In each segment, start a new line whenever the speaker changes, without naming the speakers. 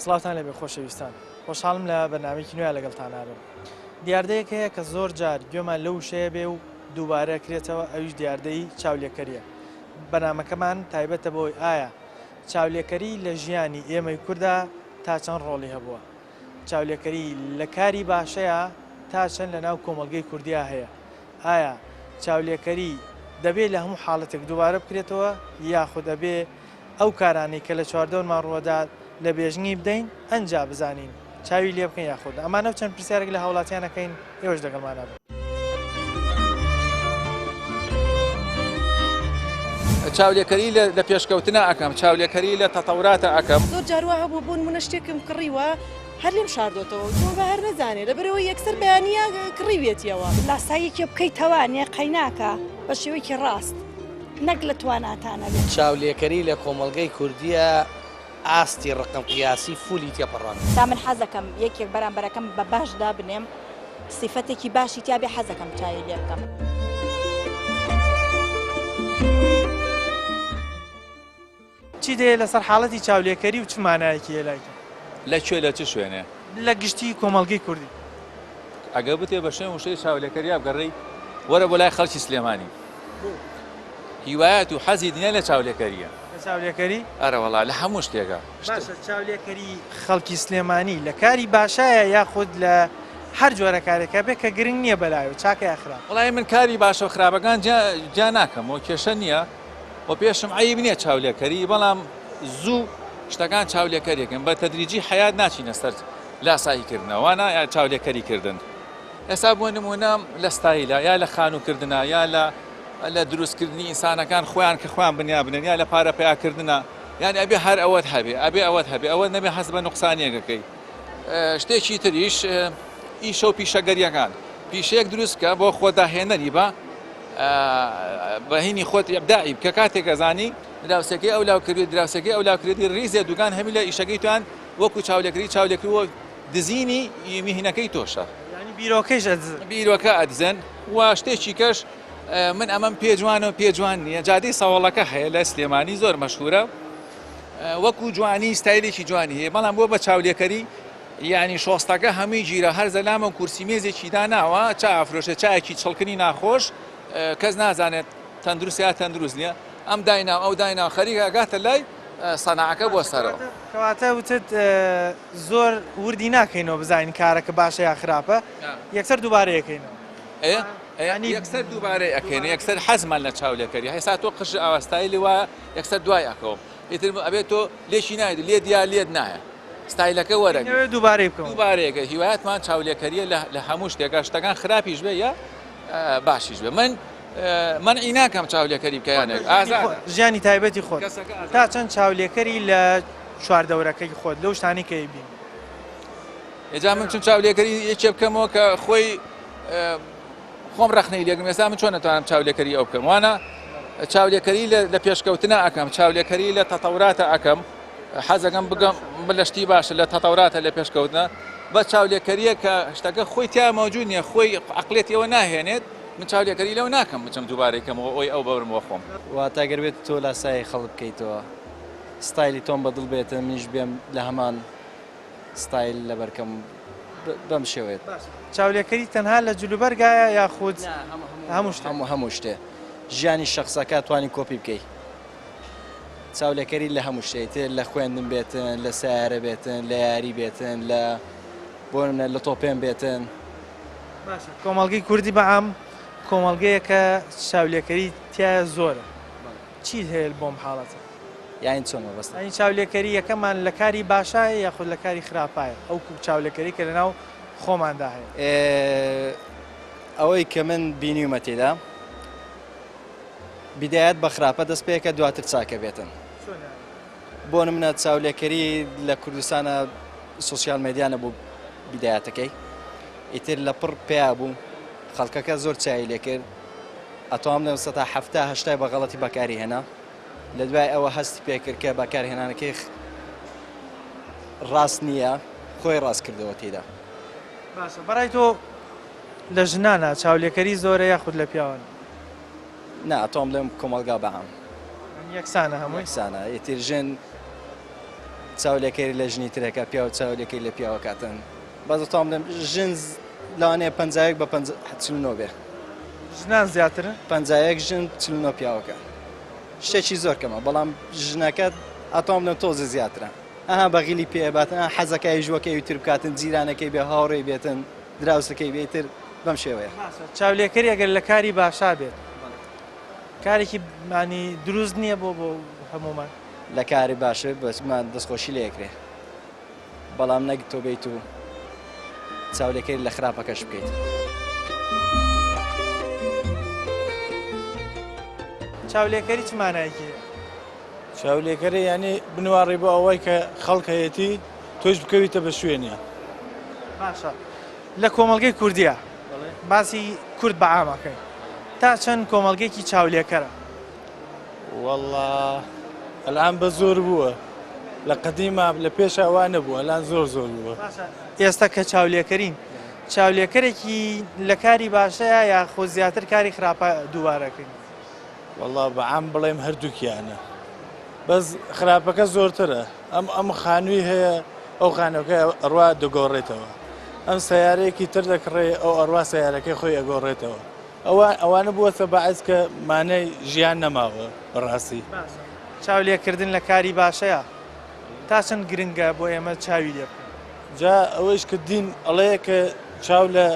سڵاوتان لێبێ خۆشەویستان خۆشحاڵم لە بەرنامەیەکی نوێ لەگەڵتان نابم دیاردەیەک هەیە کە زۆر جار گوێمان لەو وشەیە بێ و دووبارە کرێتەوە ئەویش دیاردەی چاولێکەریە بەنامەکەمان تایبەتە بۆی ئایا چاولێکەری لە ژیانی ئێمەی کوردا تا چەند ڕۆڵی هەبووە؟ چاولێکەری لە کاری باشەیا تا چەند لە ناو کۆمەڵگەی کوردیا هەیە؟ ئایا چاولێکەری دەبێ لە هەموو حاڵەتێک دووبارە بکرێتەوە یاخود ئەبێ ئەو کارانەی کە لە چواردەورمان ڕووەدات لە بێژنگی بدەین ئەنجا بزانین چاوی لێ بکەین یاخود نا؟ ئەمانە و چەند پرسیارێک لە هاوڵاتیان ئەکەین ئێوەش لەگەڵمانا بن.
چاولێکەری لە پێشکەوتنا ئەکەم، چاولێکەری لە تەتەوراتە ئەکەم.
زۆر جار وا هەبوو بۆ نموونە شتێکم کڕیوە هەر لێم شاردۆتەوە وتوومە با هەر نەزانێ لەبەرئەوەی یەکسەر بەیانییە کڕیویەتیەوە.
لاساییەکی بکەیتەوە نێ قەیناکە بە شێوەیەکی ڕاست نەک لە تواناتانە بێت.
چاولێکەری لە کۆمەڵگەی کوردییە ئاستی ڕقم قیاسی فولی تێپەڕاند.
تا من حەزەکەم یەکێک بەرامبەرەکەم بە باش دابنێم سیفەتێکی باشی تیابێ حەزەکەم چاوی لێ بکەم.
چی دەیە لەسەر حاڵەتی چاولێکەری و چ مانایەکی هەیە لای تۆ؟
لە کوێ لە چ شوێنێ؟
لە گشتی کۆمەڵگەی کوردی.
ئەگەر بتێ بە شوێن وشەی چاولێکەریا بگەڕێی وەرە بۆ لای خەڵکی سلێمانی. هیوایەت و حەزی دنیا لە چاولێکەریە.
لە چاولێکەری؟
ئەرەوەڵا لە هەموو شتێکا.
باشە چاولێکەری خەڵکی سلێمانی لە کاری باشایە یاخود لە هەر جۆرە کارێکا بێ کە گرنگ نییە بەلایەوە چاکە یا خراپ؟
وەڵایی من کاری باشە و خراپەکان جیا ناکەم و کێشە نییە و پێشم عەیب نییە چاولێکەری بەڵام زوو شتەکان چاولێکەریەکەن بە تەدریجی حەیات ناچینە سەر لاسایی کردنەوە وانا یا چاولێکەری کردن. ئێستا بۆ نموونە لە ستایلە یا لە خانوو کردنە یا لە لە دروستکردنی ئینسانەکان خۆیان کە خۆیان بنیا بنێن یا لە پارە پەیاکردنە یان ئەبێ هەر ئەوەت هەبێ ئەبێ ئەوەت هەبێ ئەوە نەبێ هەست بە نوقسانیەکەکەی شتێکی تریش ئیشە و پیشەگەریەکان پیشەیەک دروست کە بۆ خۆداهێنەری بە بەهینی خۆت ئەبداعی بکە کاتێک ئەزانی دراوسەکەی ئەو لاو کردی دراوسەکەی ئەو لاو کردی ریزێ دوگان هەمی لە ئیشەکەی توان وەکو چاولێکری چاولێکری دزینی میهنەکەی تۆشە.
یانی بیرۆکەیش ئەدزن.
بیرۆکە ئەدزن و شتێکی کەش من ئەمەم پێ جوانە و پێ جوان نییە جادەی سەوەڵەکە هەیە لە سلێمانی زۆر مەشهورە وەکو جوانی ستایلێکی جوانی هەیە بەڵام بۆ بە چاولێکەری یعنی شۆستەکە هەمووی گیرە هەر زەلامە و کورسی مێزێکی داناوە چا ئەفرۆشێ چایەکی چڵکنی ناخۆش کەس نازانێت تەندروست یا تەندروست نییە ئەم داینا ئەو داینا خەریکە ئەگاتە لای سەناعەکە بۆ سەرەوە.
کەواتە وتت زۆر وردی ناکەینەوە بزانین کارەکە باشە یا خراپە یەکسەر دووبارە یەکەینەوە.
ینی یەکسەر دووبارەی ئەکەین یەکسەر حەزمان لە چاولێکەری هەسا تۆ قژ ئاواستایلی وایە یەکسەر دوای ئەکەوم ئیتر ئەبێت تۆ لێکی نایت لێت یا لێت نایە ستایلەکە وەرە
دووبارەی بکەم
دووبارەیەکە هیوایەتمان چاولێکەریە لە هەموو شتێکە شتەکان خراپیش بێ یا باشیش بێ من مەنعی ناکەم چاولێکەری بکە یانێک ئازاد
ژیانی تایبەتی خۆت تا چەند چاولێکەری لە چواردەورەکەی خۆت لەو شتانی کە بین
ئێجا من چون چاولێکەری یەکێ بکەمەوە کە خۆی خۆم ڕخنەی لێگم ئێستا من چۆن نەتوانم چاولێکەری ئەو بکەم وانە چاولێکەری لە پێشکەوتنە ئەەکەم چاولێکەری لە تەتەوراتە ئەەکەم حەزەکەم بگەم لە شتی باشە لە تەتەوراتە لە پێشکەوتنە بە چاولێکەریە کە شتەکە خۆی تیا مەوجود نییە خۆی عقلێتی ئەوە ناهێنێت من چاولێکەری لەو ناکەم بچم دووبارەی کەمەوە ئەوی ئەو بەرم بۆ خۆم.
واتە گەر بێت تۆ لاسایی خەڵک بکەیتەوە ستایلی تۆم بە دڵ بێتن منیش بێم لە هەمان ستایل لەبەرکەم بەم شێوەیە.
چاولێکەری تەنها لە جلوبەرگایە یاخود هەموو شتێک؟
هەموو شتێ ژیانی شەخسەکە توانی کۆپی بکەی چاولێکەری لە هەموو شتێ تر لە خوێندن بێتن لە سیارە بێتن لە یاری بێتن لە بۆ لە تۆپێن بێتن.
باشە کۆمەڵگەی کوردی بە عام کۆمەڵگەیەکە چاولێکەری تیایە زۆرە چیت هەیە بۆم حاڵەتە؟
یانی چۆن مەبەستت؟
یانی چاولێکەری یەکەمان لە کاری باشایە یاخود لە کاری خراپایە ئەو چاولێکەری کە لەناو خۆماندا هەیە؟
ئەوەی کە من بینیومە تێدا بیدایەت بە خراپە دەست پێکە دواتر چاکە بێتن بۆ نمونە چاولێکەری لە کوردستانە سۆسیال مێدیا نەبوو بیدایەتەکەی ئیتر لە پڕ پیا بوو خەڵکەکە زۆر چای لێکرد ئەتوام لەم سەتا هەفتا هەشتای بە غەڵەتی بەکاری هێنا. لە دوای ئەوە هەستی پێکرد کە بەکارهێنانەکەی ڕاست نییە خۆی ڕاست کردەوە تێیدا.
باشە بەڕای تۆ لە ژنانا چاولێکەری زۆرە یاخود لە پیاوان؟
نا ئەتوام بڵێم کۆمەڵگا بە عام.
یانی یەکسانە هەمووی؟
یەکسانە ئیتر ژن چاولێکەری لە ژنی ترەکە پیاو چاولێکەری لە پیاوەکاتن بەس ئەتوام بڵێم ژن لەوانەیە 51 بە 49 بێ.
ژنان زیاترن؟
51 ژن 49 پیاوەکە شتێکی زۆر کەمە بەڵام ژنەکە ئەتوام بڵێم تۆزێ زیاترە. ئەها بەغیلی پێ ئەباتن ئەها حەزەکای ژوەکەی ئەوی تر بکاتن جیرانەکەی بێ هاوڕێی بێتن دراوسەکەی بێ ئیتر بەم شێوەیە.
باشە چاولێکەری ئەگەر لە کاری باشا بێت کارێکی مانی دروست نییە بۆ بۆ هەموومان؟
لە کاری باش بێت بەسمان دەستخۆشی لێ ئەکرێ بەڵام نەک تۆ بێیت و چاولێکەری لە خراپەکەش بکەیت.
چاولێکەری چ مانایەکی هەیە؟
چاولێکەرێ یانی بنواڕی بۆ ئەوەی کە خەڵک هەیەتی تۆش بکەویتە بە شوێنیان.
باشە لە کۆمەڵگەی کوردیا باسی کورد بە عام ئەکەین تا چەند کۆمەڵگەیەکی چاولێکەرە؟
وەڵا ئەلان بە زۆر بووە لە قەدیما لە پێشا وا نەبوو ئەلان زۆر زۆر بووە.
باشە ئێستا کە چاولێکەرین چاولێکەرێکی لە کاری باشەیە یاخود زیاتر کاری خراپە دووبارەکەین؟
وەڵا بە عام بڵێم هەردووکیانە بەس خراپەکە زۆرترە ئەم ئەم خانووی هەیە ئەو خانەکە ئەڕوا دەگۆڕێتەوە ئەم سیارەیەکی تر دەکڕێ ئەو ئەڕوا سیارەکەی خۆی ئەگۆڕێتەوە ئەوە ئەوانە بووەتە باعث کە مانای ژیان نەماوە بەڕاستی.
چاولێکردن لە کاری باشەیە تا چەند گرنگە بۆ ئێمە چاوی لێ بکەین؟
جا ئەوەیش کە دین ئەڵێ کە چاو لە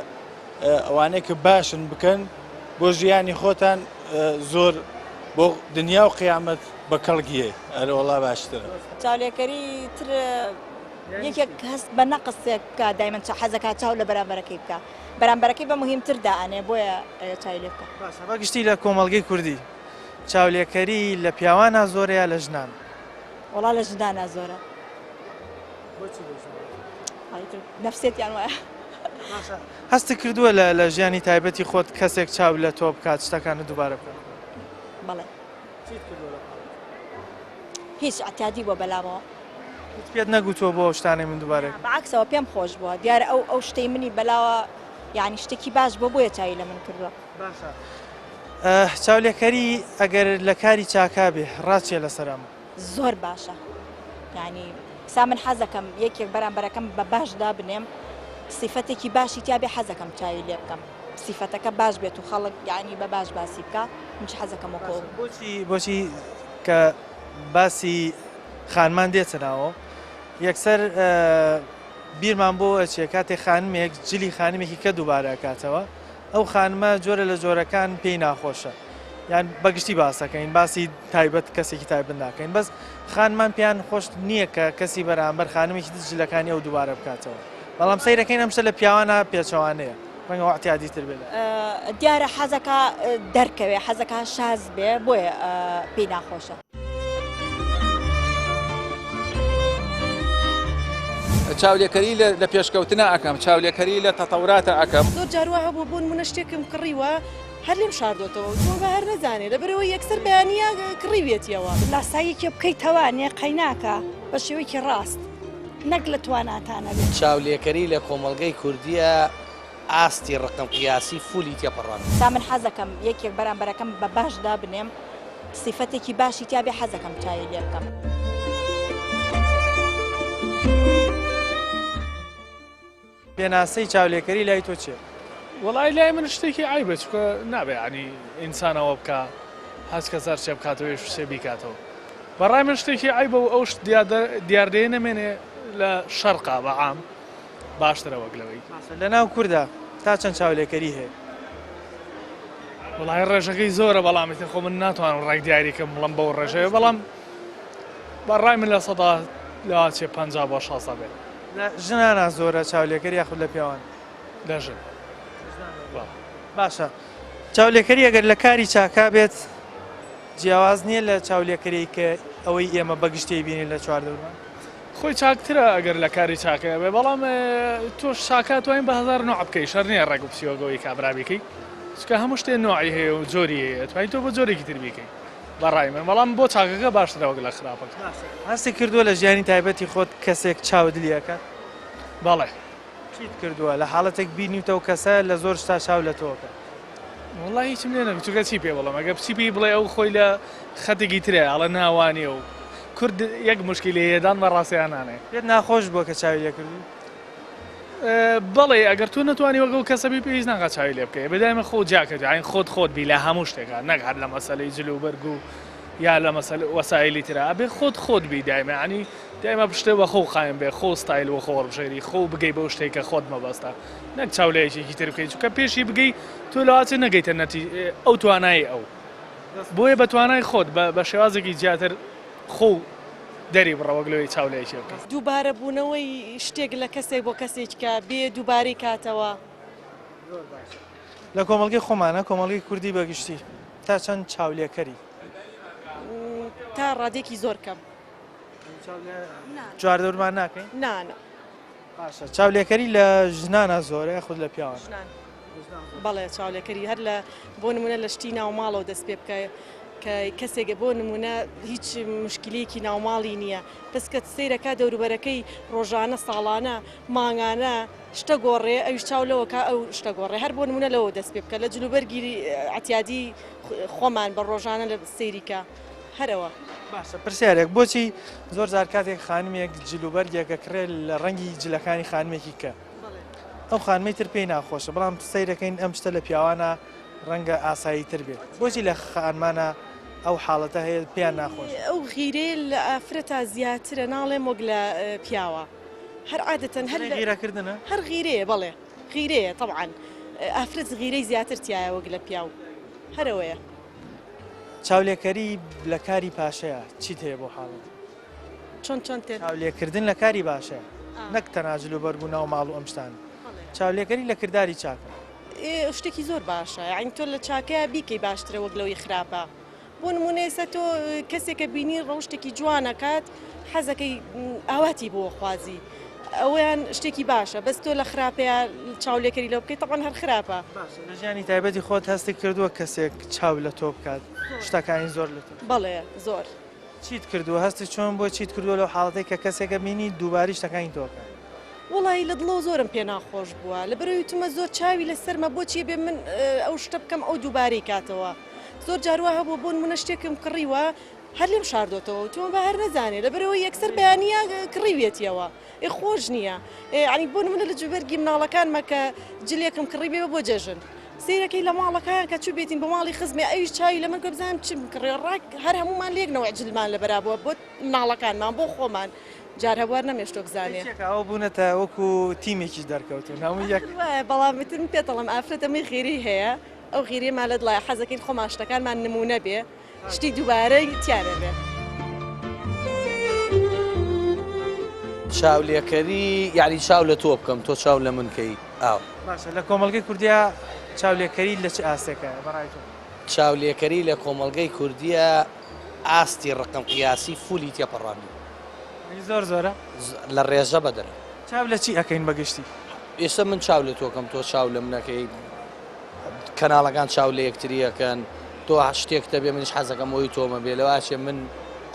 ئەوانەی کە باشن بکەن بۆ ژیانی خۆتان زۆر بۆ دنیا و قیامەت بە کەڵکیە ئەرەوەڵا باشترە.
چاولێکەری تر یەکێک هەست بە نەقسێک بکا دایمەن چا حەزەکا چاو لە بەرامبەرەکەی بکا بەرامبەرەکەی بە مهمتر دائەنێ بۆیە چاوی لێ بکا.
باشە بە گشتی لە کۆمەڵگەی کوردی چاولێکەری لە پیاوانا زۆرە یا لە ژنان؟
وەڵا لە ژنانا زۆرە.
بۆچی لە ژنان؟
نەفسیەتیان وایە.
باشە هەستت کردووە لە لە ژیانی تایبەتی خۆت کەسێک چاو لە تۆ بکات شتەکانت دووبارە بکات؟
بەڵێ.
چیت کردووە لە پاڵ؟
هیچ ئەعتیادی بووە بەلامەوە.
هیچ پێت نەگوتووە بۆ ئەو شتانەی من دووبارە
بە عەکسەوە پێم خۆش بووە دیارە ئەو ئەو شتەی منی بەلاوە یعنی شتێکی باش بووە بۆیە چاوی لە من کردووە.
باشە چاولێکەری ئەگەر لە کاری چاکا بێ ڕات چیە لەسەر ئەمە؟
زۆر باشە یانی سا من حەزەکەم یەکێک بەرامبەرەکەم بە باش دابنێم سیفەتێکی باشی تیابێ حەزەکەم چاوی لێ بکەم سیفەتەکە باش بێت و خەڵک یانی بە باش باسی بکە منش حەزەکەم وەکۆ
بۆچی بۆچی کە باسی خانمان دێتە ناوە یەکسەر بیرمان بۆ ئەچێ کاتێ خانمێک جلی خانمێکی کە دووبارە ئەکاتەوە ئەو خانمە جۆرە لە جۆرەکان پێی ناخۆشە یان بەگشتی باسەکەین باسی تایبەت کەسێکی تایبەت ناکەین بەس خانمان پێیان خۆش نییە کە کەسی بەرامبەر خانمێکی تر جلەکانی ئەو دووبارە بکاتەوە بەڵام سەیرەکەین ئەم شتە لە پیاوانە پێچەوانەیە ڕەنگە ئەعتیادی تر بێت
دیارە حەزەکە دەرکەوێ حەزەکە شاز بێ بۆیە پێی ناخۆشە.
چاولێکەری لە پێشکەوتنا ئەکەم، چاولێکەری لە تەتەوراتە ئەکەم.
زۆر جار وا هەبووە بۆ نموونە شتێکم کڕیوە هەر لێم شاردۆتەوە وتووە با هەر نەزانێ لەبەرئەوەی یەکسەر بەیانییە کڕیویەتیەوە.
لاساییەکێ بکەیتەوە نێ قەیناکە بە شێوەیەکی ڕاست نەک لە تواناتانە بێت.
چاولێکەری لە کۆمەڵگەی کوردییە ئاستی ڕقم قیاسی فولی تێپەڕاند.
تا من حەزەکەم یەکێک بەرامبەرەکەم بە باش دابنێم سیفەتێکی باشی تیابێ حەزەکەم چاوی لێ بکەم.
پێناسەی چاولێکەری لای تۆ چیە؟
وەڵای لای من شتێکی عەیبە چونکە نابێ یانی ئینسان ئەوە بکا هەچ کەس هەرچێ بکاتەوە یش شتێ بیکاتەوە بەڕای من شتێکی عەیبە و ئەو شت دیاردەیە نەمێنێ لە شەرقا بە عام باشترە وەک لەوەی.
باشە لەناو کوردا تا چەند چاولێکەری هەیە؟
وەڵای ڕێژەکەی زۆرە بەڵام ئیتر خۆ من ناتوانم ڕێک دیاری کەم بڵێم بەو ڕێژەیە بەڵام بە ڕای من لە سەدا لەواچێ 50 بۆ 60 بێت.
لە ژنانا زۆرە چاولێکەری یاخود لە پیاوان؟
لە ژن.
باشە چاولێکەری ئەگەر لە کاری چاکا بێت جیاواز نییە لە چاولێکەری کە ئەوەی ئێمە بەگشتی بینین لە چواردەورمان؟
خۆی چاکترە ئەگەر لە کاری چاکەیە بێ بەڵام تۆش چاکە توانین بە هەزار نوع بکەی شەر نییە ڕێک بچیەوە گەوەی کابرا بیکەی چکە هەموو شتێ نوعی هەیە و جۆری هەیە توانین تۆ بە جۆرێکی تر بیکەی. بەڕای من بەڵام بۆ چاکەکە باشترە وەک لە خراپەکە.
هەستی کردووە لە ژیانی تایبەتی خۆت کەسێک چاوت لێ ئەکات؟
بەڵێ.
چیت کردووە لە حاڵەتێک بینیوتە ئەو کەسە لە زۆر شتا چاو لە تۆ ئەکات؟
وەڵا هیچم لێ نەکرد چونکە چی پێ بڵێم ئەگەر بچی پێی بڵێ ئەو خۆی لە خەتێکی ترە ئەڵێ نا وا نییە و کورد یەک موشکیلەی هەیە دان بە ڕاستیا نانێ.
پێت ناخۆش بووە کە چاوی لێ کردووی؟
بەڵێ ئەگەر تۆ نەتوانی وەک ئەو کەسە بی پێویست ناکات چاوی لێ بکەی ئەبێ دایمە خۆ جیاکەیت یانی خۆت خۆت بی لە هەموو شتێکا نەک هەر لە مەسەلەی جل و بەرگ و یا لە مەسەل وەسایلی ترا ئەبێ خۆت خۆت بی دایمە یانی دایمە پشتێ بە خۆو قایم بێ خۆ ستایل وە خۆ هەڵبژێری خۆ بگەی بەو شتێک کە خۆت مەبەستە نەک چاو لە یەکێکی تر بکەی چونکە پێشی بگەی تۆ لەواچێ نەگەیتە نەتی ئەو توانای ئەو بۆیە بە توانای خۆت بە شێوازێکی زیاتر خۆ دەری بڕە وەک لەوەی چاو لە یەکێ بکەی.
دووبارە بوونەوەی شتێک لە کەسێک بۆ کەسێکیکە بێ دووبارەی کاتەوە.
زۆر باشە لە کۆمەڵگەی خۆمانە کۆمەڵگەی کوردی بە گشتی تا چەند چاولێکەری؟
تا ڕادەیەکی زۆر کەم.
چواردەورمان ناکەین؟
نا نا.
باشە چاولێکەری لە ژنانە زۆرە یاخود لە پیاوان؟
ژنان. بەڵێ چاولێکەری هەر لە بۆ نمونە لە شتی ناوماڵەوە دەست پێ بکە کە کەسێکە بۆ نمونە هیچ مشکلەیەکی ناوماڵی نییە بەس کە سەیرەکە دەوروبەرەکەی ڕۆژانە ساڵانە مانگانە شتە گۆڕێ ئەویش چاو لەوەکە ئەو شتە گۆڕێ هەر بۆ نمونە لەوە دەست پێ بکە لە جلوبەرگی عتیادی خۆمان بە ڕۆژانە لە سەیریکە هەرەوە.
باشە پرسیارێک بۆچی زۆر جار کاتێک خانمێک جلوبەرگێکە کڕێ لە ڕەنگی جلەکانی خانمێکی کە ئەو خانمەی تر پێی ناخۆشە بەڵام سەیرەکەین ئەم شتە لە پیاوانە ڕەنگە ئاسایی تر بێت بۆچی لە خانمانە ئەو حاڵەتە هەیە پێیان ناخۆش
ئەو غیرەیە لە ئافرەتا زیاترە ناڵێم وەک لە پیاوە هەر عادەتەن هەر
غیرەکردنە
هەر غیرەیە بەڵێ غیرەیە تەبعەن ئافرەت غیرەی زیاتر تایە وەک لە پیاو هەرەوەیە.
چاولێکەری لە کاری پاشەیە چیت هەیە بۆ حاڵەت؟
چۆن چۆن تێ
چاولێکردن لە کاری باشە نەک تەنها جل و بەرگ و ناو ماڵ و ئەم شتانە چاولێکەری لە کرداری چاکە.
شتێکی زۆر باشە یانی تۆ لە چاکەیا بیکەی باشترە وەک لەوەی خراپە بۆ نمونە ئێستا تۆ کەسێکە بینی ڕەوشتێکی جوانەکات حەزەکەی ئاواتی بۆ خوازی ئەوەیان شتێکی باشە بەس تۆ لە خراپەیە چاولێکەری لەو بکەیت تەبعەن هەر خراپە.
باشە لە ژیانی تایبەتی خۆت هەستت کردووە کەسێک چاو لە تۆ بکات شتەکانی زۆر لە تۆ
بەڵێ زۆر.
چیت کردووە هەستت چۆن بووە چیت کردووە لەو حاڵەتەی کە کەسێکە بینی دووباری شتەکانی تۆ بکات؟
وەڵایی لە دڵەوە زۆرم پێ ناخۆش بووە لەبەرئەوەی وتمە زۆر چاوی لەسەرمە بۆچی ئەبێ من ئەو شتە بکەم ئەو دووبارەی کاتەوە زۆر جار وا هەبووە بۆ نمونە شتێکم کڕیوە هەر لێم شاردۆتەوە وتمە با هەر نەزانێ لەبەرئەوەی یەکسەر بەیانیە کڕیویەتیەوە ئێ خۆش نییە ئێ یانی بۆ نمونە لە جلوبەرگی مناڵەکانمە کە جلێکم کڕی بێ بۆ جەژن سەیرەکەی لە ماڵەکەیان کە چوو بێتین بۆ ماڵی خزمێ ئەویش چاوی لە من کرد بزانم چم کڕی ڕاک هەر هەموومان لێک نەوع جلمان لەبەرا بووە بۆ مناڵەکانمان بۆ خۆمان جار هەبوار نەمێشتۆ بزانێ.
چێکە ئەوە بوونەتە وەکو تیمێکیش دەرکەوتون هەموو یەک.
ئاخر وایە بەڵام ئیتر من پێت ئەڵێم ئافرەت ئەمەی غیرەی هەیە ئەو غیرەیەمان لە دڵایە حەزەکەین خۆمان شتەکانمان نموونە بێ شتی دووبارەی تیا نەبێ.
چاولێکەری یانی چاو لە تۆ بکەم تۆ چاو لە من کەی ئاو.
باشە لە کۆمەڵگەی کوردیا چاولێکەری لە چ ئاستێکایە بەڕای تۆ؟
چاولێکەری لە کۆمەڵگەی کوردیا ئاستی ڕقم قیاسی فولی تێپەڕاندووە.
یانی زۆر زۆرە؟
لە ڕێژە بەدەرە.
چاو لە چی ئەکەین بە گشتی؟
ئێستا من چاو لە تۆ کەم تۆ چاو لە من ئەکەی کەناڵەکان چاو لە یەکتری ئەکەن تۆ شتێکت هەبێ منیش حەزەکەم وەی تۆمە بێ لەوە ئەچێ من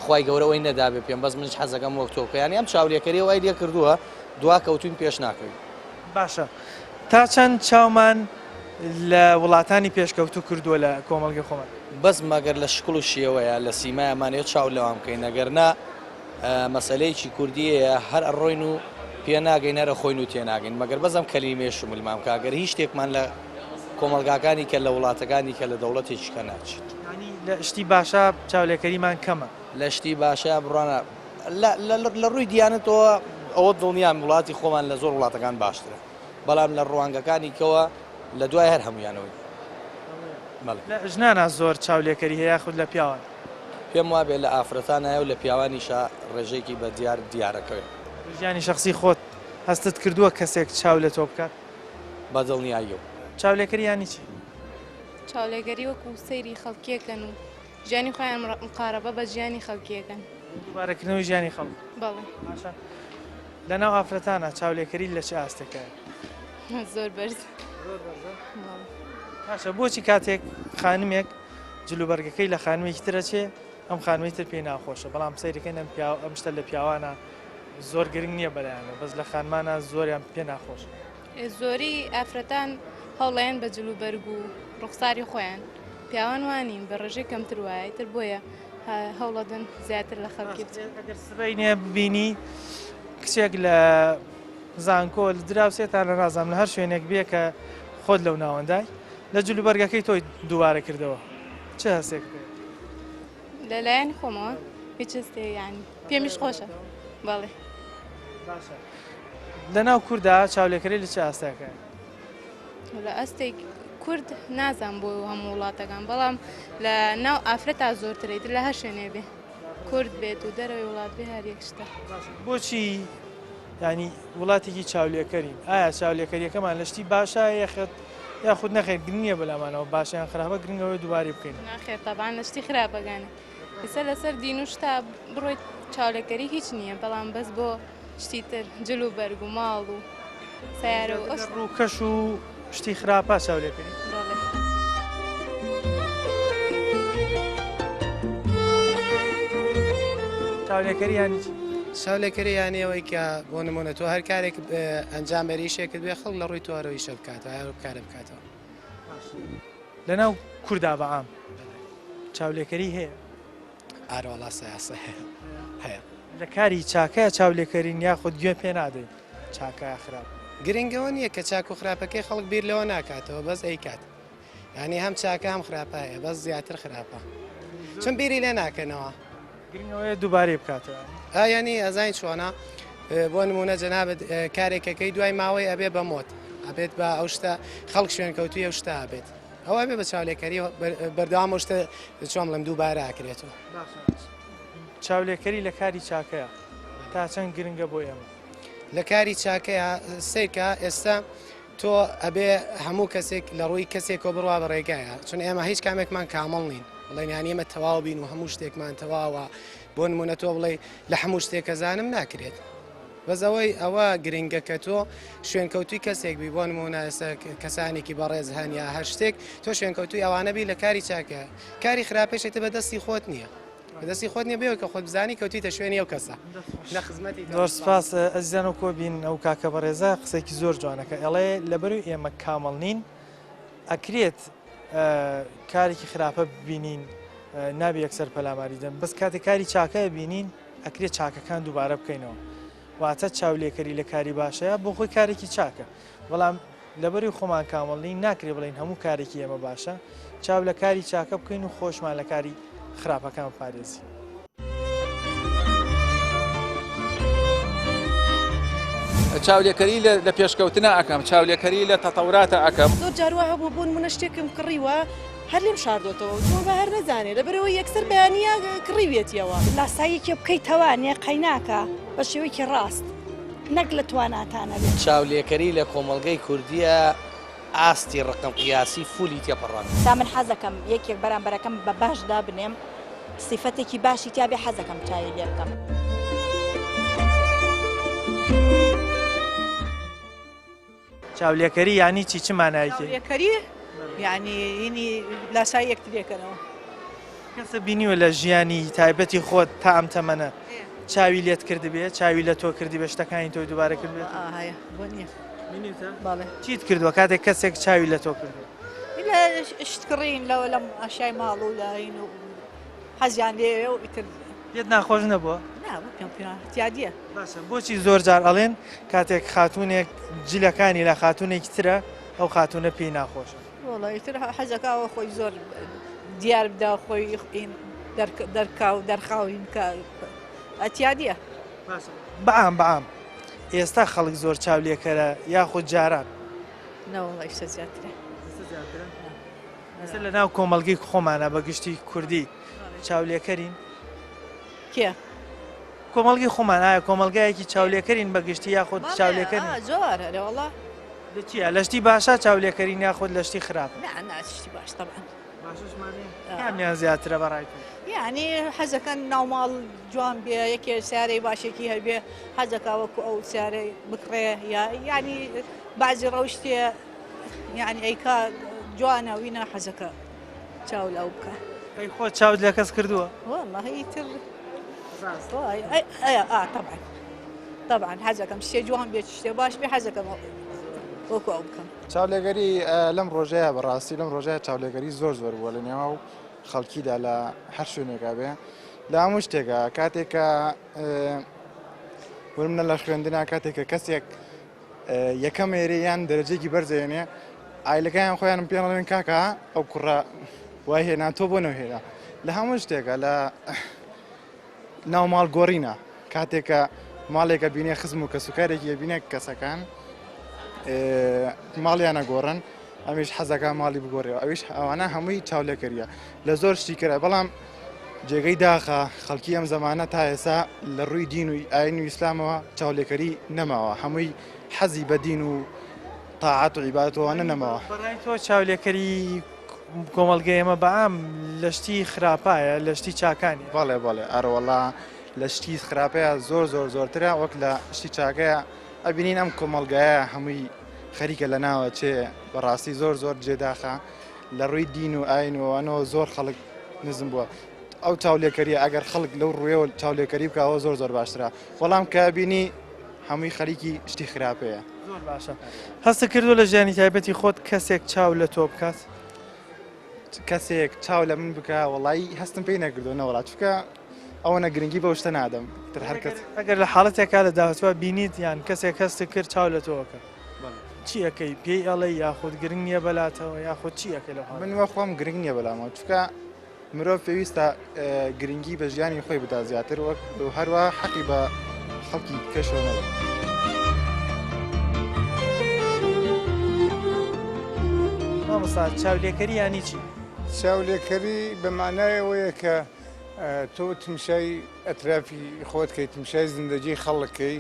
خوای گەورە وەی نەدابێ پێم بەس منیش حەزەکەم وەک تۆ بکە یانی ئەم چاولێکەریە وای لێ کردووە دوا کەوتوین پێش ناکەوین.
باشە تا چەند چاومان لە وڵاتانی پێشکەوتوو کردووە لە کۆمەڵگەی خۆمان؟
بەس مەگەر لە شکڵ و شێوەیە لە سیمایە مانەوێ چاو لەوان بکەین ئەگەر نا مەسەلەیەکی کوردیەیە هەر ئەڕۆین و پێناگەین هەر ئەخۆین و تێناگەین مەگەر بەس ئەم کەلیمەیە شمولمان بکا گەر هیچ شتێکمان لە کۆمەڵگاکانی کە لە وڵاتەکانی کە لە دەوڵەتێکی کە ناچیت.
یانی لە شتی باشا چاولێکەریمان کەمە.
لە شتی باشا بڕوانا لە لە لە ڕووی دیانەتەوە ئەوە دڵنیام وڵاتی خۆمان لە زۆر وڵاتەکان باشترە بەڵام لە ڕوانگەکانی کەوە لە دوای هەر هەموویانەوەین. بەڵێ.
لە ژنانا زۆر چاولێکەری هەیە یاخود لە پیاوان؟
پێم وابێ لە ئافرەتانایە و لە پیاوانیشا ڕێژەیەکی بە دیار دیارەکەوێ.
لە ژیانی شەخسی خۆت هەستت کردووە کەسێک چاو لە تۆ بکات؟
بە دڵنیاییەوە.
چاولێکەری یانی چی؟
چاولێگەری وەکوو سەیری خەڵکیەکەن و ژیانی خۆیان مقارەبە بە ژیانی خەڵکیەکەن.
دووبارەکردنەوەی ژیانی خەڵک.
بەڵێ.
باشە لەناو ئافرەتانا چاولێکەری لە چ ئاستێکایە؟
زۆر بەرز.
زۆر بەرزە؟ باشە بۆچی کاتێک خانمێک. جلوبەرگەکەی لە خانمێکی تر ئەچێ ئەم خانمەی تر پێی ناخۆشە بەڵام سەیرەکەین ئەم پیاو ئەم شتە لە پیاوانە زۆر گرنگ نییە بەلایانەوە بەس لە خانمانە زۆریان پێ ناخۆشە.
زۆری ئافرەتان هەوڵەیەن بە جل و بەرگ و ڕوخساری خۆیان پیاوان وانین بە ڕێژەی کەمتر وایە ئیتر بۆیە هەوڵەدەن زیاتر لە خەڵکی بچن.
ئەگەر سبەینێ ببینی کچێک لە زانکۆ لە دراوسێتان لە نازانم لە هەر شوێنێک بێ کە خۆت لەو ناوەندای لە جلوبەرگەکەی تۆی دووبارە کردەوە چ هەستێک پێ؟
لەلایەن خۆمەوە هیچ هەستێ یعنی پێمیش خۆشە بەڵێ.
باشە لەناو کوردا چاولێکەری لە چ ئاستێکە؟
لە ئاستێک کورد نازان بۆ هەموو وڵاتەکان بەڵام لە ناو ئافرەتا زۆرترێت لە هەر شوێنێ بێ کورد بێت و دەرەوەی وڵات بێ هەر یەک شتە.
بۆچی ینی وڵاتێکی چاولێکەرین ئایا چاولێکەریەکەمان لە شتی باشە یاخت یاخود نەخێر گرنگ نییە بەلامانەوە باشیان خراپە گرنگەوەی دووبارەی بکەین
ناخێر تەبان لە شتی خراپەکانە ئێستا لەسەر دین و شتا بڕۆیت چاولێکەری هیچ نییە بەڵام بەس بۆ شتی تر جل و بەرگ و ماڵ و سیارە و ئەو
ڕووکەش و شتی خراپە چاولێکەری چاولێکەری یانی چی؟
چاولێکەری یانی ئەوەی کە بۆ نمونە تۆ هەر کارێک ئەنجام بەریشێکت بێ خەڵک لە ڕووی تۆ ئیشە بکاتەوە هەر کارە بکاتەوە.
لەناو کوردا بە عام چاولێکەری هەیە؟
ئارەوەڵا سەیاسە هەیە هەیە.
لە کاری چاکەیە چاولێکەرین یاخود گوێ پێ نادەین چاکە یا خراپ؟
گرنگەوە نییە کە چاک و خراپەکەی خەڵک بیر لەوە ناکاتەوە بەس ئەیکات یعنی هەم چاکە هەم خراپە هەیە بەس زیاتر خراپە چون بیری لێ ناکەنەوە.
گرنگەوەیە دووبارەی بکاتەوە.
ئا یعنی ئەزانی چۆنە بۆ نمونە جەنابت کارێکەکەی دوای ماوەی ئەبێ بە مۆت ئەبێت بە ئەو شتە خەڵک شوێنکەوتوی ئەو شتە ئەبێت ئەوە ئەبێ بە چاولێکەری بەردەوام ئەو شتە چۆن بڵێم دووبارە ئەکرێتەوە.
چاولێکەری لە کاری چاکەیە تا چەند گرنگە بۆ ئێمە؟
لە کاری چاکەیە سەیرکە ئێستا تۆ ئەبێ هەموو کەسێک لە ڕووی کەسێکەوە بڕوا بە ڕێگایە چون ئێمە هیچ کامێکمان کامڵ نین بڵێن یان ئێمە تەواو بین و هەموو شتێکمان تەواوە بۆ نمونە تۆ بڵێ لە هەموو شتێک زانم ناکرێت بەس ئەوەی ئەوە گرنگە کە تۆ شوێنکەوتوی کەسێک بی بۆ نمونە ئێستا کەسانێکی بەڕێز هەن یا هەر شتێک تۆ شوێنکەوتوی ئەوانە بی لە کاری چاکە کاری خراپەشێتە بە دەستی خۆت نییە بەدەستی خۆت نیە بێ کە خۆت بزانی کەوتیتە شوێنی ئەو کەسە لە خزمەتی
زۆر سپاس ئەزیزان و کۆبین ئەو کاکە بەڕێزە قسێکی زۆر جوانەکە ئەڵێ لەبەرو ئێمە کامڵ نین ئەکرێت کارێکی خراپە ببینین نابێ یەکسەر پەلاماری دەن بەس کاتێک کاری چاکە بینین ئەکرێت چاکەکان دووبارە بکەینەوە واتە چاولێکەری لە کاری باشەیە بۆ خۆی کارێکی چاکە بەڵام لەبەری خۆمان کامڵ نین ناکرێ بڵێین هەموو کارێکی ئێمە باشە، چاو لە کاری چاکە بکەین و خۆشمان لە کاری خراپەکان بپارێزین.
چاولێکەری لە پێشکەوتنا ئەکەم، چاولێکەری لە تەتەوراتە ئەکەم.
زۆر جار وا هەبووە بۆ نموونە شتێکم کڕیوە هەر لێم شاردۆتەوە وتووە با هەر نەزانێ لەبەرئەوەی یەکسەر بەیانییە کڕیویەتیەوە.
لاساییەکێ بکەیتەوە نێ قەیناکە بە شێوەیەکی ڕاست. نەک لە تواناتانە بێت.
چاولێکەری لە کۆمەڵگەی کوردییە ئاستی ڕقم قیاسی فولی تێپەڕاند.
تا من حەزەکەم یەکێک بەرامبەرەکەم بە باش دابنێم سیفەتێکی باشی تیابێ حەزەکەم چاوی لێ بکەم.
چاولێکەری یانی چی چ مانایەکی؟
چاولێکەری یعنی هینی لاسایی یەکترێکەنەوە.
کەسە بینیوە لە ژیانی تایبەتی خۆت تا ئەم تەمەنە چاوی لێت کردبێ چاوی لە تۆ کردی بە شتەکانی تۆی دووبارە کردبێت
هەیە بۆ نییە
بینیوتە؟
بەڵێ
چیت کردووە کاتێک کەسێک چاوی لە تۆ کردووە؟
لە شت کڕین لەوە لەم ئەشیای ماڵ و لە هین و حەزیان لێیە و ئیتر
پێت ناخۆش نەبووە؟
نا بۆ پێم پێ اعتیادیە.
باشە بۆچی زۆر جار ئەڵێن کاتێک خاتوونێک جلەکانی لە خاتوونێکی ترە ئەو خاتوونە پێی ناخۆشە؟
وەڵا ئیتر حەزەکا ئەوە خۆی زۆر دیار بدا خۆی دەرکا و دەرخا و هین بکا ئەتیادیە.
باشە بەعام بەعام ئێستا خەڵک زۆر چاولێکەرە یاخود جاران؟
نەوەڵا ئیستا زیاترە.
ئیستا زیاترە؟ ئێستا لە ناو کۆمەڵگەی خۆمانە بە گشتی کوردی چاولێکەرین؟
کێ؟
کۆمەڵگەی خۆمان ئایا کۆمەڵگایەکی چاولێکەرین بە گشتی یاخود چاولێکەر نین؟
زۆر هەرە وەڵا.
لە چیە؟ لە شتی باشا چاولێکەرین یاخود لە شتی خراپ؟
نا نا شتی باش تەبعەن.
باششمان نیە؟ کامیان زیاترە بە ڕای تۆ؟
یعنی حەزەکەن ناوماڵ جوان بێ یەکێ سیارەی باشێکی هەبێ حەزەکا وەکو ئەو سیارەی بکڕێ یا یعنی بەعزی ڕەوشتێ یعنی ئەیکا جوانە وینە حەزەکە چاو لە ئەو بکا.
ئەی خۆت چاوت لە کەس کردووە؟
وەڵاهی ئیتر ئا تەبعەن تەبعەن حەزەکەم شتێ جوان بێت شتێ باش بێ حەزەکەم وەکو ئەو بکەم.
چاولێگەری لەم ڕۆژەیە بەڕاستی لەم ڕۆژەیە چاولێگەری زۆر زۆر بووە لە نێواو خەڵکیدا لە هەر شوێنێکا بێ لە هەموو شتێکا کاتێک کە ورمنە لە خوێندنا کاتێک کە کەسێک یەکەم ێرێ یان دەرەجێکی بەرزێنێ ئایلەکەیان خۆیانم پێڵێن کاکە ئەو کوڕە وای هێنا تۆ بۆ نەهێنا لە هەموو شتێکە لە ناو ماڵ گۆڕینە کاتێکە ماڵێکە بینێ خزم و کەسوکارێکی بینێ کەسەکان ماڵیانە گۆڕن ئەمیش حەزەکە ماڵی بگۆڕێەوە ئەویش ئەوانە هەمووی چاولێکەریە لە زۆر شتی کرا بەڵام جێگەی داخە خەڵکی ئەم زەمانە تا ئێسا لە ڕووی دین و ئاین و ئیسلامەوە چاولێکەری نەماوە هەمووی حەزی بە دین و تاعات و عیبادەتەوە نەماوە.
بەڕای تۆ چاولێکەری کۆمەڵگەی ئێمە بە عام لە شتی خراپایە لە شتی چاکانی؟
بەڵێ بەڵێ ئەرەوەڵا لە شتی خراپەیە زۆر زۆر زۆرترە وەک لە شتی چاکەیە ئەبینین ئەم کۆمەڵگایە هەمووی خەریکە لە ناوە چێ بەڕاستی زۆر زۆر جێداخە لە ڕووی دین و ئاین و ئەوانەوە زۆر خەڵک نزم بووە ئەو چاولێکەریە ئەگەر خەڵک لەو ڕوویەوە چاولێکەری بکەوە زۆر زۆر باشترە بەڵام کە بینی هەمووی خەریکی شتی خراپەیە.
زۆر باشە هەستت کردووە لە ژیانی تایبەتی خۆت کەسێک چاو لە تۆ بکات؟
کەسێک چاو لە من بکە وەڵایی هەستم پێی نەکردو نەوەڵا چونکە ئەوەنە گرنگی بەو شتە نادەم تر هەر کەس
ئەگەر لە حاڵەتێکا لە داهاتوە بینیت یان کەسێک هەستت کرد چاو لە تۆ ئەکا چی ئەکەی پێی ئەڵێی یاخود گرنگ نییە بەلاتەوە یاخود چی ئەکەی لەو حاڵەتە؟
من وە خۆم گرنگ نییە بەلامەوە چونکە مرۆڤ پێویستە گرنگی بە ژیانی خۆی بدا زیاتر وەک هەروە حەقی بە خەڵکی کەشەوە نەبێت.
مامۆستا چاولێکەری یانی چی؟
چاولێکەری بە مانای ئەوەیە کە تۆ تمشای ئەترافی خۆت کەی تمشای زندگی خەڵک کەی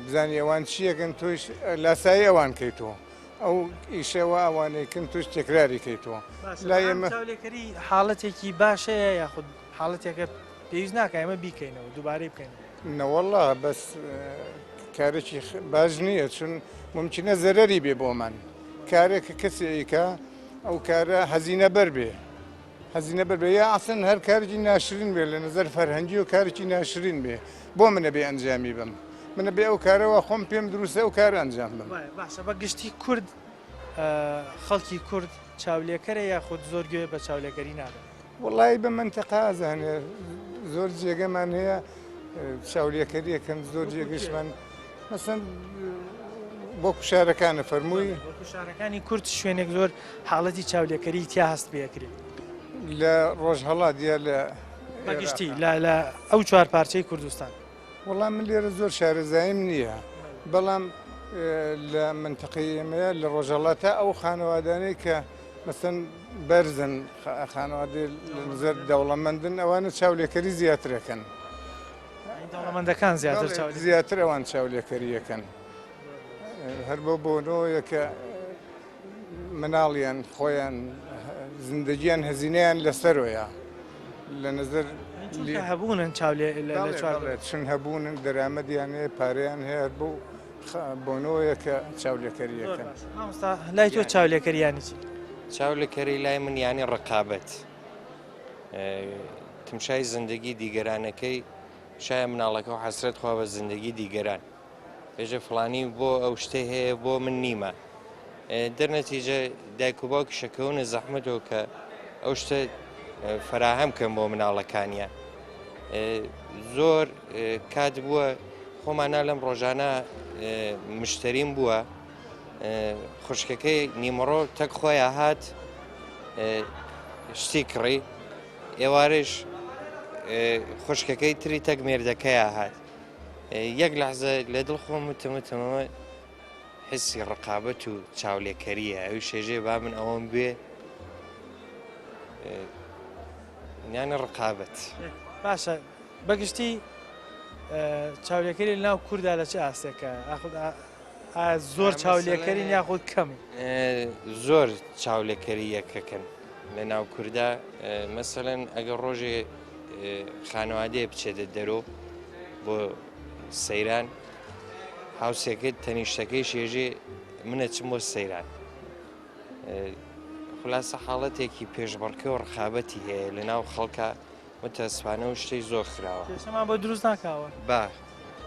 بزانی ئەوان چیەکەن تۆش لاسایی ئەوان کەیتەوە ئەو ئیشەوە ئەوانەیکن توش تەکراری کەیتەوە
لای ئێمە چاولێکەری حاڵەتێکی باشەیە یاخود حاڵەتێکە پێویست ناکە ئێمە بیکەینەوە دووبارەی بکەینەوە
نەوەڵا بەس کارێکی باش نییە چون ممکنە زەرەری بێ بۆمان کارێک کە کەسێکە ئەو کارە هەزینە بەر بێ هەزینە بەر بێ یا ئەسڵەن هەر کارێکی ناشرین بێ لە نەزەر فەرهەنگی و کارێکی ناشرین بێ بۆ منە بێ ئەنجامی بم منە بێ ئەو کارەوە خۆم پێم دروستە ئەو کارە ئەنجام بم.
باشە بە گشتی کورد خەڵکی کورد چاولێکەرە یاخود زۆر گوێ بە چاولێکەری نادەن؟
وەڵایی بە مەنتەقە ئازانێ زۆر جێگەمان هەیە چاولێکەریەکەن زۆر جێگەشمان مەسەن بۆ کوشارەکانە فەرمووی
کوشارەکانی کورد شوێنێک زۆر حاڵەتی چاولێکەری تیا هەست پێکرێت
لە ڕۆژهەڵات یا لە
بەگشتی لە لە ئەو چوار پارچەی کوردستان
وەڵام من لێرە زۆر شارەزاییم نییە بەڵام لە منتەقەی ئێمەیە لە ڕۆژهەڵاتە ئەو خانەوادانەی کە مەسەن بەرزن خانەوادەی لە نظر دەوڵەمەندن ئەوانە چاولێکەری زیاترەکەن
دەوڵەمەندەکان زیاتر چاو
زیاتر ئەوان چاولێکەریەکەن هەر بۆ بۆنەوەیە کە مناڵیان خۆیان زیندەگیان هەزینەیان لەسەرۆیە لە نظر
هەبوونن چاولێ
چون هەبوونن دەرامەدیان هەیە پارەیان هەیە بۆ بۆنەوەیە کە چاولێکەریەکەن
مامۆستا لای تۆ چاولێکەریانی چی؟
چاولێکەری لای من یانی ڕقابەت تمشای زندگی دیگەرانەکەی شایە مناڵەکە و حەسرەت خوا بە زندگی دیگەران بێژە فڵانی بۆ ئەو شتەی هەیە بۆ من نیمە دەرنەتیجە دایک و باوکی شەکەونە زەحمەتەوە کە ئەو شتە فراهەم کەم بۆ مناڵەکانیان زۆر کات بووە خۆمانە لەم ڕۆژانە مشتریم بووە خوشکەکەی نیمەڕۆ تەک خۆیان هات شتی کڕی ئێوارەش خوشکەکەی تری تەک مێردەکەیا هات یەک لەحزە لە دڵ خۆم وتم وتمەوە حسی ڕقابەت و چاولێکەریە ئەوی شێژێ با من ئەوەم بێ یانە ڕقابەت
باشە بەگشتی چاولێکەری لەناو کووردا لە چ ئاستێکە ئاخود ئایا زۆر چاولێکەرین یاخود کەمن؟
زۆر چاولێکەری یەکەکەن لە ناو کوردا مەسەلەن ئەگەر ڕۆژێ خانەوادەیە بچێتە دەرۆ بۆ سەیران هاوسێکەی تەنیشتەکەی شێژێ منە چم بۆ سەیران. خولاسە حاڵەتێکی پێشبڕکێ و ڕقابەتی هەیە لە ناو خەڵکا متاسفانە و شتەی زۆر خراوە.
کێشەمان بۆ دروست ناکاوە.
با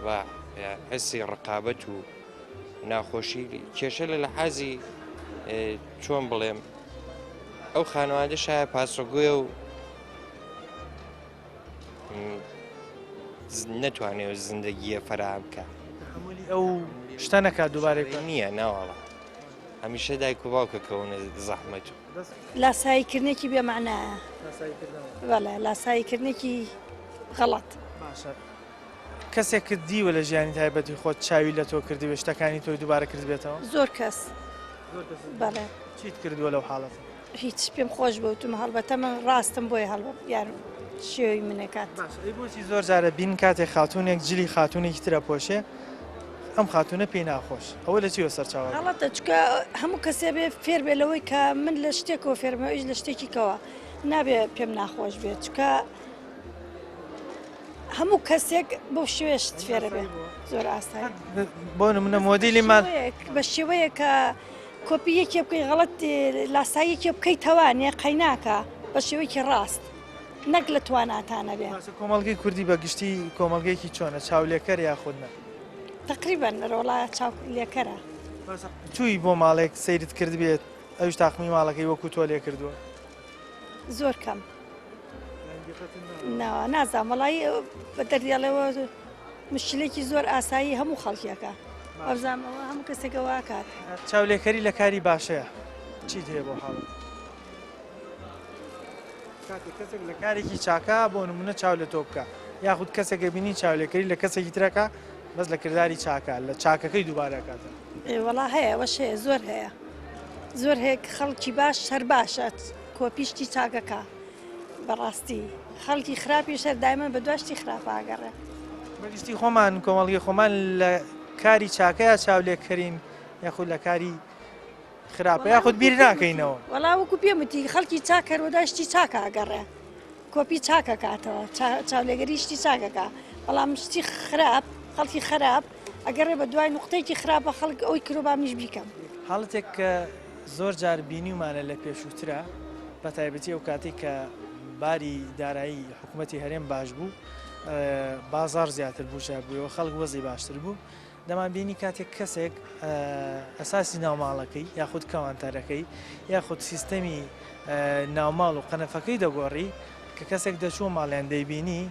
با حسی ڕقابەت و ناخۆشی کێشە لە لەحازی چۆن بڵێم ئەو خانەوادە شایە پاسۆگویە و نەتوانێت زیندەگیە فەراهەم بکە
تەحەمولی ئەو شتە نەکات دووبارەی بکات.
نییە ناوەڵا هەمیشە دایک و باوکە کەونە زەحمەت و.
لاسایی کردنێکی بێ مەعنایە. بەڵێ لاسایی کردنێکی غەڵەت.
باشە کەسێکت دیوە لە ژیانی تایبەتی خۆت چاوی لە تۆ کردبێ شتەکانی تۆی دووبارە کردبێتەوە؟
زۆر کەس. بەڵێ.
چیت کردووە لەو حاڵەتە؟
هیچ پێم خۆش بوو وتم هەڵبەتە من ڕاستم بۆیە هەڵبەت یار شێوی منەکات.
باشە ئەی بۆچی زۆر جارە بین کاتێک خاتوونێک جلی خاتوونێکی تر ئەپۆشێ ئەم خاتوونە پێی ناخۆش ئەوە لە چیوە سەرچاوە گرت؟
غەڵەتە چونکە هەموو کەسێ بێ فێر بێ لەوەی کە من لە شتێکەوە فێرم ئەویش لە شتێکی کەوە نابێ پێم ناخۆش بێت چونکە هەموو کەسێک بەو شێوەیە شت فێرە بێ زۆر ئاسایی
بۆ نمونە مۆدیلی مال
بە شێوەیە کە کۆپی یەکێ بکەی غەڵەت لاسایی یەکێ بکەی تەوانێ قەیناکە بە شێوەیەکی ڕاست نەک لە تواناتانە بێ.
باشە کۆمەڵگەی کوردی بە گشتی کۆمەڵگەیەکی چۆنە چاولێکەر یاخود نا؟
تەقریبەن ڕۆڵا چاولێکەرە.
باشە چووی بۆ ماڵێک سەیرت کردبێت ئەویش تاقمی ماڵەکەی وەکو تۆ لێ کردووە؟
زۆر کەم. نا نازانم وەڵایی بە دەردی ئەڵێ مشکلێکی زۆر ئاسایی هەموو خەڵکیەکە وابزانم ئەوە هەموو کەسێکە واکات.
چاولێکەری لە کاری باشەیە چیت هەیە بۆ حاڵەت؟ کاتێک کەسێک لە کارێکی چاکە بۆ نمونە چاو لە تۆ بکە یاخود کەسێکە بینی چاولێکەری لە کەسێکی ترەکە بەس لە کرداری چاکە لە چاکەکەی دووبارە کاتە.
وەڵا هەیە ئەوەش هەیە زۆر هەیە زۆر هەیە خەڵکی باش هەر باشە کۆپی شتی چاکەکە بەڕاستی خەڵکی خراپیش هەر دایمەن بە دوای شتی خراپە ئەگەڕێ.
بەگشتی خۆمان کۆمەڵگەی خۆمان لە کاری چاکەیا چاولێکەرین یاخود لە کاری خراپە یاخود بیر ناکەینەوە.
وەڵا وەکو پێم وتی خەڵکی چاک هەر وەدای شتی چاکە ئەگەڕێ کۆپی چاکەکاتەوە چاولێگەری شتی چاکەکە بەڵام شتی خراپ خەڵکی خراپ ئەگەڕێ بە دوای نوقتەیەکی خراپە خەڵک ئەوی کرۆ با منیش بیکەم.
حاڵەتێک کە زۆر جار بینیومانە لە پێشووترا بە تایبەتی ئەو کاتەی کە باری دارایی حکوومەتی هەرێم باش بوو بازار زیاتر بوو بووەوە خەڵک وەزی باشتر بوو دەمانبینی کاتێک کەسێک ئەساسی ناوماڵەکەی یاخود کەوانتەرەکەی یاخود سیستەمی ناوماڵ و قەنەفەکەی دەگۆڕی کە کەسێک دەچوو ماڵیان دەیبینی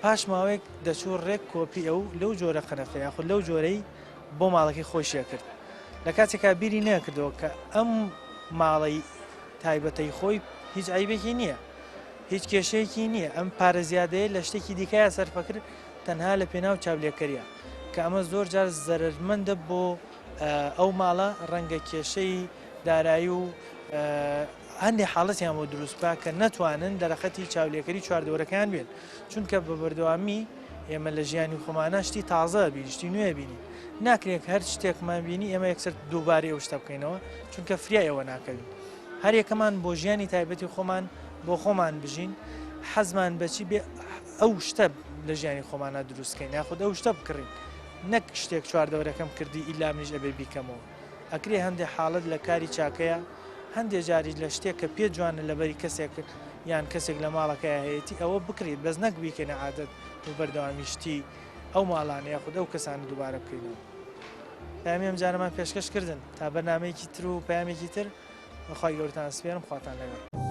پاش ماوەیەک دەچوو ڕێک کۆپی ئەو لەو جۆرە قەنەفە یاخود لەو جۆرەی بۆ ماڵەکەی خۆشیە کرد لە کاتێکا بیری نەکردەوە کە ئەم ماڵەی تایبەتەی خۆی هیچ عیبێکی نییە هیچ کێشەیەکی نییە ئەم پارە زیادەیە لە شتێکی دیکەیە سەرفەکرد تەنها لە پێناو چاولێکەریە کە ئەمە زۆر جار زەرەرمەندە بۆ ئەو ماڵە ڕەنگە کێشەی دارایی و هەندێک حاڵەتیان بۆ دروست بکە کە نەتوانن دەرەقەتی چاولێکەری چواردەورەکان بێن چونکە بە بەردەوامی ئێمە لە ژیانی خۆمانە شتی تازە بین شتی نوێ بینین ناکرێت هەر شتێکمان بینی ئێمە یەکسەر دووبارەی ئەو شتە بکەینەوە چونکە فریای ئەوە ناکەوین هەر یەکەمان بۆ ژیانی تایبەتی خۆمان بۆ خۆمان بژین حەزمان بەچی بێ ئەو شتە لە ژیانی خۆمانە دروستکەین یاخود ئەو شتە بکڕین نەک شتێک چواردەورەکەم کردی ئیلا منیش ئەبێ بیکەمەوە ئەکرێ هەندێ حاڵەت لە کاری چاکەیە هەندێ جاریش لە شتێک کە پێ جوانە لەبەری کەسێک یان کەسێک لە ماڵەکەیا هەیەتی ئەوە بکڕیت بەس نەک بیکەینە عادەت و بەردەوامی شتی ئەو ماڵانە یاخود ئەو کەسانە دووبارە بکەینەوە. پەیامی ئەمجارەمان پێشکەش کردن تا بەرنامەیەکی تر و پەیامێکی تر بەخوای گەورەتان ئەسپێرم خواتان لەگەڵ.